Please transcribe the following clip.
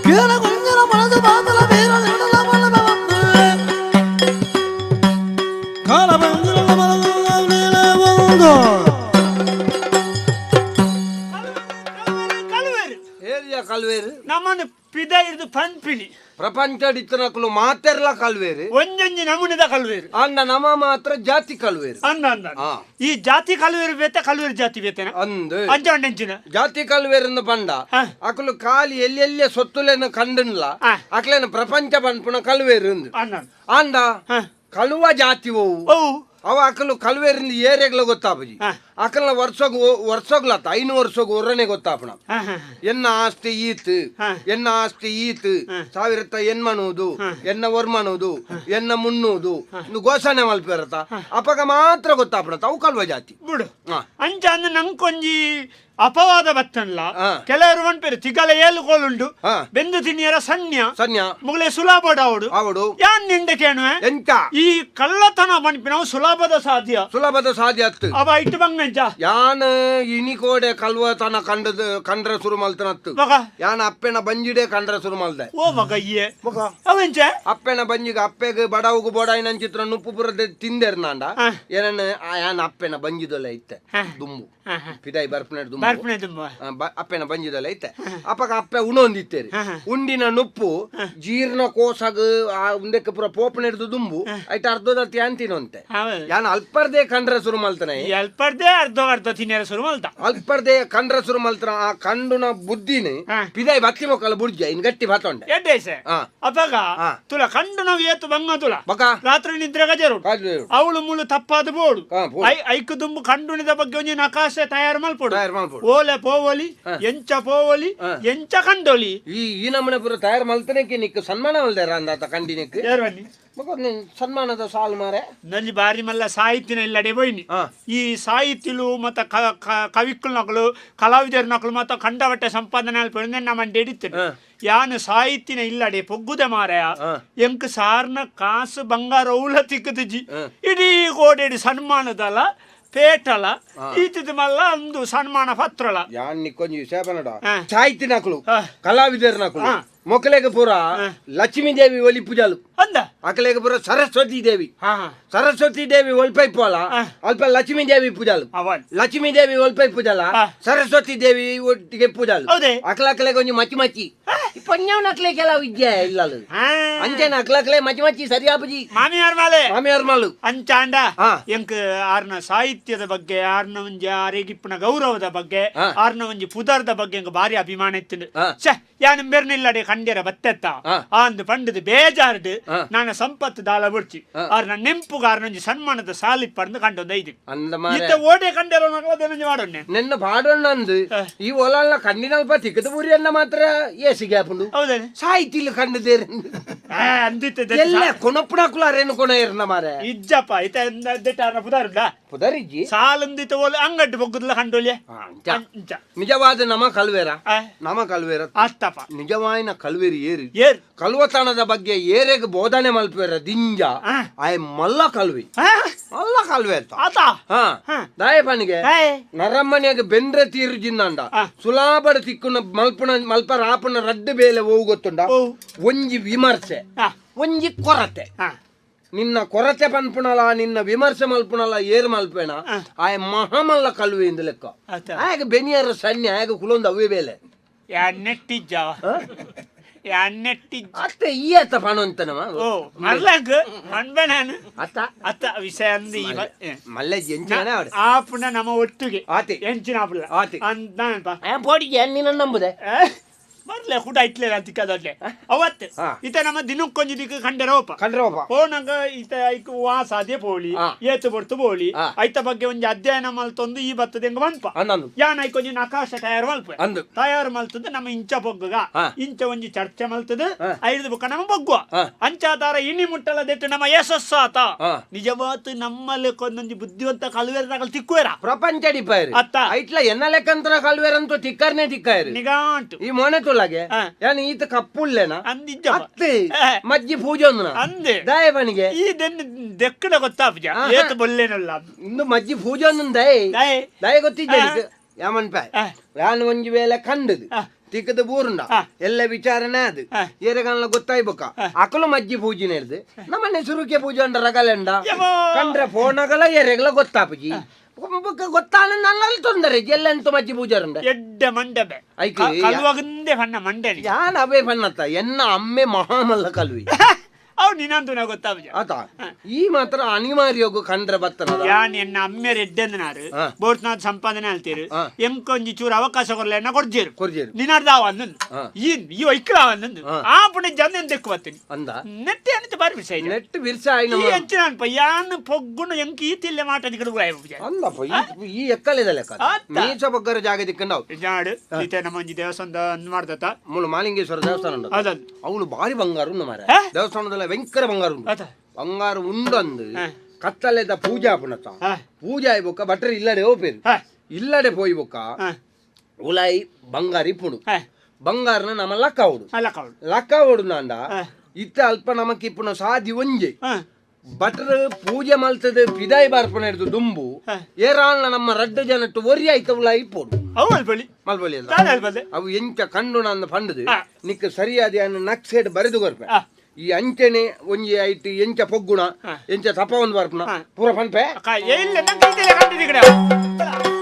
ಕೀಲ ಗುಂಜನ ಮನದ ಬಾದಲ ವೀರ ನಿಡಲ ಬಲದ ಬಂದು ಕಾಲ ಬಂದಿರ ಮನದ ಒಂದು ಕಲ್ವೇರು ಕಲ್ವೇರು. ಏರಿಯಾ ಕಲ್ವೇರು. ನಮ್ಮನ್ನು ಪಿದ ಹಿಡಿದು ಪನ್ಪಿನಿ. ಪ್ರಪಂಚ ಇತ್ತನಕುಲು ಮಾತೆರ್ಲ ಕಲ್ವೇರು. ಒಂಜೊಂಜಿ ನಮೂನೆದ ಕಲ್ವೇರು. ಅಂಡ ನಮ ಮಾತ್ರ ಜಾತಿ ಕಲ್ವೇರು. ಅಂದ ಅಂದ. ಆ. ಈ ಜಾತಿ ಕಲ್ವೇರು ಬೇತೆ, ಕಲ್ವೇರು ಜಾತಿ ಬೇತೆನ? ಅಂದ್. ಅಂಚ ಉಂಡೆಂಚಿನ ಜಾತಿ ಕಲ್ವೇರನ್ನು ಪಂಡ ಅಕುಲು ಖಾಲಿ ಎಲ್ಲೆಲ್ಲ ಸೊತ್ತುಲೆನ ಕಂಡನ್ಲ ಅಕ್ಲೆನ ಪ್ರಪಂಚ ಪನ್ಪುನ ಕಲ್ವೇರು ಅಂದ್. ಅಂದ. ಅಂಡ ಕಳುವ ಜಾತಿ ಓವು? ಓ. ಅವ ಅಕಲು ಕಲ್ವೇರಿಂದ ಏರಿಯಾಗ್ಲ ಗೊತ್ತಾಪುಜಿ. ಅಕಲ್ನ ವರ್ಷಗ್ ವರ್ಷಗ್ಲತ್ತ 5 ವರ್ಷಗ್ ಒರ್ರನೆ ಗೊತ್ತಾಪಣ. ಹಾ, ಹಾ, ಎನ್ನ ಆಸ್ತಿ ಈತ್, ಎನ್ನ ಆಸ್ತಿ ಈತ್, ಸಾವಿರತ್ತ ಎನ್ಮನೂದು, ಎನ್ನ ಒರ್ಮನೂದು, ಎನ್ನ ಮುನ್ನೂದು ಇಂದು ಘೋಷಣೆ ಮಲ್ಪಿರತ್ತ ಅಪಗ ಮಾತ್ರ ಗೊತ್ತಾಪಣ ಅವು ಕಲ್ವ ಜಾತಿ. ಬಿಡು. ಅಂಚ ಅಂದ್ ನಂಕೊಂಜಿ ಅಪವಾದ ಬತ್ತನ್ಲ. ಕೆಲವರು ಪನ್ಪೆರು ತಿಗಲ ಏಳು ಕೋಲುಂಡು, ಬೆಂದು ತಿನ್ನಿಯರ ಸಣ್ಣ ಸನ್ಯ ಮುಗಲೆ ಸುಲಭ ಅವಡು. ಅವಡು. ಯಾನ್ ನಿಂಡೆ ಕೇಣುವೆ. ಎಂತ? ಈ ಕಳ್ಳತನ ಪನ್ಪಿನವು ಸುಲಭದ ಸಾಧ್ಯ? ಸುಲಭದ ಸಾಧ್ಯ ಅತ್ತು. ಅವ ಇಟ್ಟು ಬಂಗಂಚ. ಯಾನ್ ಇನಿಕೋಡೆ ಕಲ್ವತನ ಕಂಡದ ಕಂಡ್ರ ಶುರು ಮಲ್ತನತ್ತು. ಮಗ. ಯಾನ್ ಅಪ್ಪೆನ ಬಂಜಿಡೆ ಕಂಡ್ರ ಶುರು ಮಲ್ದೆ. ಓ ಮಗ ಇಯೇ. ಮಗ. ಅವೆಂಚ? ಅಪ್ಪೆನ ಬಂಜಿಗೆ ಅಪ್ಪೆಗ್ ಬಡವುಗು ಬೋಡಾಯಿನ ಚಿತ್ರ ನುಪ್ಪು ಪುರದ ತಿಂದೆರ್ನಾಂಡ ಏನನ್ನ ಯಾನ್ ಅಪ್ಪೆನ ಬಂಜಿದೊಲೆ ಇತ್ತೆ ದುಂಬು ಹಾ, ಹಾ. ಪಿದಾಯಿ ಬರ್ಪುನ ದುಂಬು. ಬರ್ಪುಣೆ ತುಂಬ. ಅಪ್ಪೆನ ಬಂಜಿದೊಲೆ ಇತ್ತೆ. ಅಪ್ಪಗ ಅಪ್ಪೆ ಉಣೊಂದಿತ್ತೇರಿ. ಉಂಡಿನ ನುಪ್ಪು ಜೀರ್ಣ ಕೋಸಗ್ ಆ ಉಂದೆಕ್ ಪೂರ ಪೋಪನ ಹಿಡ್ದು ದುಂಬು ಐಟ ಅರ್ಧದ ಅಂತಿನಂತೆ. ಯಾನ್ ಅಲ್ಪರ್ದೆ ಕಂಡ್ರ ಶುರು ಮಲ್ತನೆ. ಈ ಅಲ್ಪರ್ದೆ ಅರ್ಧ ಅರ್ಧ ತಿನ್ನಿಯರ ಶುರು ಮಲ್ತ. ಅಲ್ಪರ್ದೆ ಕಂಡ್ರ ಶುರು ಮಲ್ತನ. ಆ ಕಂಡುನ ಬುದ್ಧಿನಿ ಪಿದಾಯಿ ಬತ್ತಿ ಮೊಕ್ಕಲ ಬುಡ್ಜ ಇನ್ ಗಟ್ಟಿ ಭಾತೊಂಡೆ. ಎಡ್ಡೇಸೆ. ಅಪಗ ತುಲ ಕಂಡು ನಾವು ಏತು ಬಂಗ ತುಲ. ಬಕ. ರಾತ್ರಿ ನಿದ್ರೆ ಗಜರು. ಅವಳು ಮುಳು ತಪ್ಪಾದ ಬೋಡು. ಪೋಡು. ಐಕ್ ದುಂಬು ಕಂಡುಣಿದ ಬಗ್ಗೆ ಒಂಜಿ ನಕಾಸೆ ತಯಾರು ಮಲ್ಪೊಡು. ತಯಾರು ಮಲ್ಪೊಡು. ಓಲೆ ಪೋವಲಿ, ಎಂಚ ಪೋವಲಿ, ಎಂಚ ಕಂಡೋಲಿ. ಈ ಈ ನಮೂನೆ ಪೂರ ತಯಾರು ಮಲ್ತನಕ್ಕೆ ನಿಕ್ ಸನ್ಮಾನ ಮಲ್ದಾರ ಅಂದಾತ ಕಂಡಿನಿಕ್. ಯಾರು ಬನ್ನಿ? ಬೊಕ ನಿನ್ ಸನ್ಮಾನದ ಸಾಲು ಮಾರೆ. ನಂಜಿ ಬಾರಿ ಮಲ್ಲ ಸಾಹಿತ್ಯನ ಇಲ್ಲಡೆ ಬೋಯ್ನಿ. ಈ ಸಾಹಿತ್ಯಲು ಮತ್ತ ಕವಿಕ್ಕಲ್ ನಕಲು, ಕಲಾವಿದರ ನಕಲು ಮತ್ತ ಕಂಡವಟ್ಟೆ ಸಂಪಾದನೆ ಅಲ್ಪೊಡು ನಮ್ಮ ಹಿಡಿತು. ಯಾನು ಸಾಹಿತ್ಯನ ಇಲ್ಲಡೆ ಪೊಗ್ಗುದೆ ಮಾರಾಯ. ಎಂಕ್ ಸಾರ್ನ ಕಾಸು ಬಂಗಾರ ಉಲ ತಿಕ್ಕುದಿಜಿ. ಇಡೀ ಕೋಡೆಡಿ ಸನ್ಮಾನದಲ ಪೇಟಲ ಈತಿದ ಮಲ್ಲ ಅಂದು ಸನ್ಮಾನ ಪತ್ರಲ. ಯಾನ್ ನಿಕ್ಕೊಂಜಿ ವಿಷಯ ಪನಡ. ಸಾಹಿತ್ಯ ನಕಲು, ಕಲಾವಿದರ ನಕಲು, ಮೊಕಲೆಗೆ ಪೂರ ಲಕ್ಷ್ಮೀ ದೇವಿ ಒಲಿ ಪೂಜಾಲು. ಅಂದ. ಅಕಲೆಗೆ ಪೂರ ಸರಸ್ವತಿ ದೇವಿ. ಹಾ ಹಾ. ಸರಸ್ವತಿ ದೇವಿ ಒಲ್ಪೈ ಪೋಲ ಅಲ್ಪ ಲಕ್ಷ್ಮೀ ದೇವಿ ಪೂಜಾಲು. ಅವನ್. ಲಕ್ಷ್ಮೀ ದೇವಿ ಒಲ್ಪೈ ಪೂಜಾಲ ಸರಸ್ವತಿ ದೇವಿ ಒಟ್ಟಿಗೆ ಪೂಜಾಲು. ಹೌದೇ? ಅಕ್ಲಕ್ಲೆಗೆ ಒಂಜಿ ಮಚ್ಚಿ ಮಚ್ಚಿ ಪೊನ್ಯವ್ನ ಅಕ್ಲೆ ಕೆಲವು ವಿದ್ಯೆ ಇಲ್ಲ. ಅಂಚೆನ ಅಕ್ಲಕ್ಲೆ ಮಚ್ಚಿ ಮಚ್ಚಿ ಸರಿ ಆಪುಜಿ. ಮಾಮಿಯಾರ್ ಮಾಲೆ. ಮಾಮಿಯಾರ್ ಮಾಲು. ಅಂಚಾಂಡ ಎಂಕ್ ಆರ್ನ ಸಾಹಿತ್ಯದ ಬಗ್ಗೆ, ಆರ್ನ ಒಂಜಿ ಆರೇಗಿಪ್ಪನ ಗೌರವದ ಬಗ್ಗೆ, ಆರ್ನ ಒಂಜಿ ಪುದರ್ದ ಬಗ್ಗೆ ಎಂಕ್ ಭಾರಿ ಅಭಿಮಾನ ಇತ್ತು. ಛೆ, ಯಾನ್ ಬೆರ್ನಿಲ್ಲಡೆ ಕಂಡ್ಯರ ಬತ್ತೆತ್ತ ಆಂದ್ ಪಂಡದು ಬೇಜಾರ್ಡ್ ನಾನು ಸಂಪತ್ತು ದಾಲ ಬುಡ್ಚಿ ಆರ್ನ ನೆಂಪುಗಾರ್ನ ಒಂಜಿ ಸನ್ಮಾನದ ಸಾಲಿ ಪಂದು ಕಂಡೊಂದ ಐದು. ಅಂದ ಮಾರೆ. ಇತ್ತ ಓಡೆ ಕಂಡ್ಯರ ನಕಲ ಮಾಡೋಣೆ. ನಿನ್ನ ಪಾಡೋಣ ಅಂದು ಈ ಒಲಲ್ಲ ಕಣ್ಣಿನಲ್ಪ ತಿಕ್ಕದ ಬುರಿ ಅನ್ನ ಮಾತ್ರ ಏಸಿಗೆ ಆಪುಂಡು. ಹೌದೇನೆ? ಸಾಹಿತ್ಯ ಕಂಡದೇರು. ಅಂದಿತ್ತೆ. ಎಲ್ಲ ಕೊನಪ್ಪುನಕುಲಾರೇನು ಕೊನ ಇರ್ನ ಮಾರೆ. ಇಜ್ಜಪ್ಪ, ಇತ್ತ ಆರ್ನ ಪುದಾರುಂಡ? ಪುದರಿಜ್ಜಿ. ಸಾಲಂದಿತ್ತ ಓಲೆ ಅಂಗಡ್ಡು ಬೊಗ್ಗುದಲ ಕಂಡೋಲಿಯ. ಅಂಚ. ಅಂಚ. ನಿಜವಾದ ನಮ ಕಲ್ವೇರ, ನಮ ಕಲ್ವೇರ. ಅತ್ತಪ್ಪ. ನಿಜವಾಯಿನ ಕಲ್ವೇರಿ ಏರಿ? ಏರ್? ಕಲ್ವತನದ ಬಗ್ಗೆ ಏರೆಗ್ ಬೋಧನೆ ಮಲ್ಪೇರ ದಿಂಜ ಆಯ್ ಮಲ್ಲ ಕಲ್ವಿ. ಮಲ್ಲ ಕಲ್ವೆ ಅಂತ. ಆತ. ದಾಯ ಪನಿಗೆ ನರಮ್ಮನಿಯಾಗ ಬೆಂದ್ರೆ ತೀರು ಜಿನ್ನಂಡ ಸುಲಾಬಡ ತಿಕ್ಕುನ ಮಲ್ಪುನ ಮಲ್ಪರ ಆಪುನ ರಡ್ಡು ಬೇಲೆ ಓವು ಗೊತ್ತುಂಡ? ಓವು? ಒಂಜಿ ವಿಮರ್ಶೆ, ಒಂಜಿ ಕೊರತೆ. ನಿನ್ನ ಕೊರತೆ ಪನ್ಪುಣಲ, ನಿನ್ನ ವಿಮರ್ಶೆ ಮಲ್ಪುಣಲ ಏರ್ ಮಲ್ಪೇಣ ಆಯ ಮಹಾಮಲ್ಲ ಕಲ್ವೆ ಇಂದ ಲೆಕ್ಕ. ಆತ. ಆಗ ಬೆನಿಯರ ಸನ್ನೆ ಆಗ ಕುಲೊಂದು ಅವೇ ಬೇಲೆ. ನೆಟ್ಟಿಜ್ಜ ನೆಟ್ಟಿಜ್ಜ. ಅತ್ತೆ ಈ ಅತ್ತ ಪಣವಂತನವ. ಓ ಮರ್ಲಗ್ ಅನ್ಬೆ ನಾನು. ಅತ್ತ. ಅತ್ತ ವಿಷಯ ಅಂದು ಈ ಮಲ್ಲೆ ಎಂಚಿನ ಅವಡೆ. ಆಪುನ ನಮ್ಮ ಒಟ್ಟಿಗೆ ಆತಿ. ಎಂಚಿನ ಆಪುಲ. ಆತಿ. ಅಂತ. ಪೋಡಿಗೆ ನಿನ್ನ ನಂಬುದೆ. ಬರ್ಲೆ ಕೂಡ ಇಟ್ಲೆ ತಿಕ್ಕದಡ್ಲೆ ಅವತ್ತು. ಇತ ನಮ್ಮ ದಿನಕ್ಕೊಂಜಿ ದಿಕ್ಕು ಕಂಡರ ಒಪ್ಪ. ಕಂಡ್ರಪ್ಪ. ಪೋನಗ ಇತ ಐಕ್ ವಾ ಸಾಧ್ಯ ಪೋಳಿ ಏತು ಬೊರ್ತು ಪೋಳಿ ಐತ ಬಗ್ಗೆ ಒಂಜಿ ಅಧ್ಯಯನ ಮಲ್ತೊಂದು ಈ ಬತ್ತದ ಹೆಂಗ ಮನ್ಪ. ಅನ್ನಂದು. ಯಾನ್ ಐಕ್ ಒಂಜಿ ನಕಾಶ ತಯಾರು ಮಲ್ಪ. ಅಂದು. ತಯಾರು ಮಲ್ತದ ನಮ್ಮ ಇಂಚ ಬೊಗ್ಗುಗ ಇಂಚ ಒಂಜಿ ಚರ್ಚೆ ಮಲ್ತದ ಐದು ಬುಕ್ಕ ನಮ್ಮ ಬೊಗ್ಗುವ ಅಂಚಾತಾರ ಇನಿ ಮುಟ್ಟಲ ದೆಟ್ಟು ನಮ್ಮ ಯಶಸ್ಸಾತ. ನಿಜವಾತು ನಮ್ಮಲ್ಲಿ ಒಂದೊಂಜಿ ಬುದ್ಧಿವಂತ ಕಲ್ವೇರ ನಕಲ್ ತಿಕ್ಕುವೇರ. ಪ್ರಪಂಚ ಡಿಪಾಯರು. ಅತ್ತ. ಐಟ್ಲ ಎನ್ನ ಲೆಕ್ಕಂತರ ಕಲ್ವೇರಂತೂ ತಿಕ್ಕರ್ನೆ ತಿಕ್ಕಾಯರು. ನಿಗಾಂಟು. ಈ ಮೋನೆ ತುಲಾಗೆ ಯಾನ್ ಈತ ಕಪ್ಪುಲ್ಲೇನ? ಅಂದಿಜ್ಜ. ಅತ್ತೆ ಮಜ್ಜಿ ಪೂಜೆ ಒಂದನ. ಅಂದೆ. ದಾಯ ಬನಿಗೆ. ಈ ದೆನ್ ದೆಕ್ಕಡ ಗೊತ್ತಾಪುಜ ಏತು ಬೊಲ್ಲೇನಲ್ಲ. ಇಂದು ಮಜ್ಜಿ ಪೂಜೆ ಒಂದೊಂದು ದಯ. ದಾಯೆ? ದಯ ಗೊತ್ತಿದ್ದೆ ಯಾಮನ್ ಪಾಯ್. ಯಾನ್ ಒಂಜಿ ವೇಳೆ ಕಂಡದು. ತಿಕ್ಕದ ಬೂರುಂಡ ಎಲ್ಲ ವಿಚಾರಣೆ ಅದು. ಏರೆಗಲ್ಲ ಗೊತ್ತಾಯ್ಬೊಕ್ಕ ಅಕಲು ಮಜ್ಜಿ ಪೂಜಿನ ಹಿಡ್ದು ನಮ್ಮನೆ ಸುರುಕೆ ಪೂಜೆ ಉಂಡ ರಗಲೆಂಡ. ಯವ್ವಾ. ಕಂಡ್ರೆ ಫೋನಗಲ ಎರೆಗಲ ಗೊತ್ತಾಪುಜಿ ಬೊಕ್ಕ ಗೊತ್ತಾನ ನನ್ನಲ್ಲಿ ತೊಂದರೆ ಎಲ್ಲೆಂತ ಮಜ್ಜಿ ಪೂಜಾರುಂಡ. ಎಡ್ಡೆ ಮಂಡಬೆ. ಐಕ್ ಕಲ್ವಗಂದೆ ಬಣ್ಣ ಮಂಡನೆ. ಯಾನ್ ಅವೇ ಬಣ್ಣತ್ತ ಎನ್ನ ಅಮ್ಮೆ ಮಹಾಮಲ್ಲ ಕಲ್ವಿ. ಅವು ನಿನ್ನಂದು ನಾ ಗೊತ್ತಾಪುಜ. ಆತ ಈ ಮಾತ್ರ ಅನಿವಾರ್ಯೋಗು ಕಂಡ್ರೆ ಬತ್ತನ. ಯಾನ್ ಎನ್ನ ಅಮ್ಮೆರ್ ಎಡ್ಡೆಂದನಾರು ಬೋಟ್ನಾಥ್ ಸಂಪಾದನೆ ಅಲ್ತೀರು. ಎಂಕೊಂಜಿ ಚೂರು ಅವಕಾಶ ಕೊರ್ಲೆ ಎನ್ನ ಕೊರ್ಜೇರು. ಕೊರ್ಜೇರು. ನಿನಾರ್ದಾವ ಅಂದಂದು. ಈ ಈ ಒಯ್ಕಲಾವ ಅಂದಂದು. ಆ ಪುಣೆ ಜನ ದೆಕ್ಕು ಬತ್ತೀನಿ. ಅಂದ. ನೆಟ್ಟೆ ಅನಿತ ಬಾರಿ ವಿಷಯ. ನೆಟ್ ಬಿರ್ಸ ಆಯ್ನ. ಈ ಅಂಚಿನ ಅನ್ಪ ಯಾನ್ ಪೊಗ್ಗುನು ಎಂಕ್ ಈ ತಿಲ್ಲೆ ಮಾಟ ದಿಕ್ಕಡು ಅಂದಪ್ಪ ಈ ಈ ಎಕ್ಕಲೆದ ಲೆಕ್ಕ. ಆತ. ಮೀಸ ಬಗ್ಗರ ಜಾಗ ದಿಕ್ಕಂಡವು. ನಾಡು ಈತ ನಮ್ಮ ಒಂಜಿ ದೇವಸ್ಥಾನದ ಅಂದ್ ಮಾಡ್ದತ್ತ. ಮೂಲು ಮಾಲಿಂಗೇಶ್ವರ ದೇವಸ್ಥಾನ ಉಂಟು. ಹೌದೌದು. ಅವಳು ಭಾರಿ ಬಂಗಾರ ಉಂಡು ಮಾರ್ರೆ. ಹಾ? ದೇವಸ್ಥಾನದಲ್ಲ ಭಯಂಕರ ಬಂಗಾರ ಉಂಟು. ಆತ. ಬಂಗಾರ ಉಂಡು ಅಂದು. ಹಾ. ಕತ್ತಲೆದ ಪೂಜಾ ಪುನತ. ಹಾ. ಪೂಜೆ ಆಯ್ಬೊಕ್ಕ ಭಟ್ರು ಇಲ್ಲಡೆ ಹೋಪೇರು. ಹಾ. ಇಲ್ಲಡೆ ಪೋಯಿ ಬೊಕ್ಕ ಹಾ. ಉಲಾಯಿ ಬಂಗಾರ ಇಪ್ಪುಡು. ಹಾ. ಬಂಗಾರನ ನಮ್ಮ ಲಕ್ಕ ಉಡು. ಅಲ್ಲ ಕವಳು. ಲಕ್ಕ ಉಡು ನಾಂಡ. ಹಾ. ಇತ್ತ ಅಲ್ಪ ನಮಕ್ ಇಪ್ಪುನ ಸಾದಿ ಒಂಜೆ. ಹಾ. ಭಟ್ರು ಪೂಜೆ ಮಲ್ತದ ಪಿದಾಯಿ ಬಾರ್ಪುನ ಹಿಡ್ದು ದುಂಬು. ಹಾ. ಏರಾಳ್ನ ನಮ್ಮ ರಡ್ಡು ಜನಟ್ಟು ಒರಿ ಆಯ್ತ ಉಲಾಯಿ ಇಪ್ಪುಡು. ಅವು ಅಲ್ಪಳಿ. ಮಲ್ಪೊಲಿ ಅಲ್ಲ. ದಾದ ಅಲ್ಪದೆ. ಅವು ಎಂಚ ಕಂಡು ನನ್ನ ಪಂಡದು. ಹಾ. ನಿಕ್ ಸರಿಯಾದ ನಕ್ಸೆಡ್ ಬರೆದು ಕೊರ್ಪೆ. ಹಾ. ಈ ಅಂಚೆನೆ ಒಂಜಿ ಐಟ್ ಎಂಚ ಪೊಗ್ಗುಣ. ಹಾ. ಎಂಚ ತಪ ಒಂದು ಬರ್ಪುಣ. ಹಾ. ಪೂರ ಪನ್ಪೆ. ಅಕ್ಕ ಇಲ್ಲ ನಂಗೆ ಇದೆಲ್ಲ ಕಂಡಿದ್ದೀ ಕಡೆ.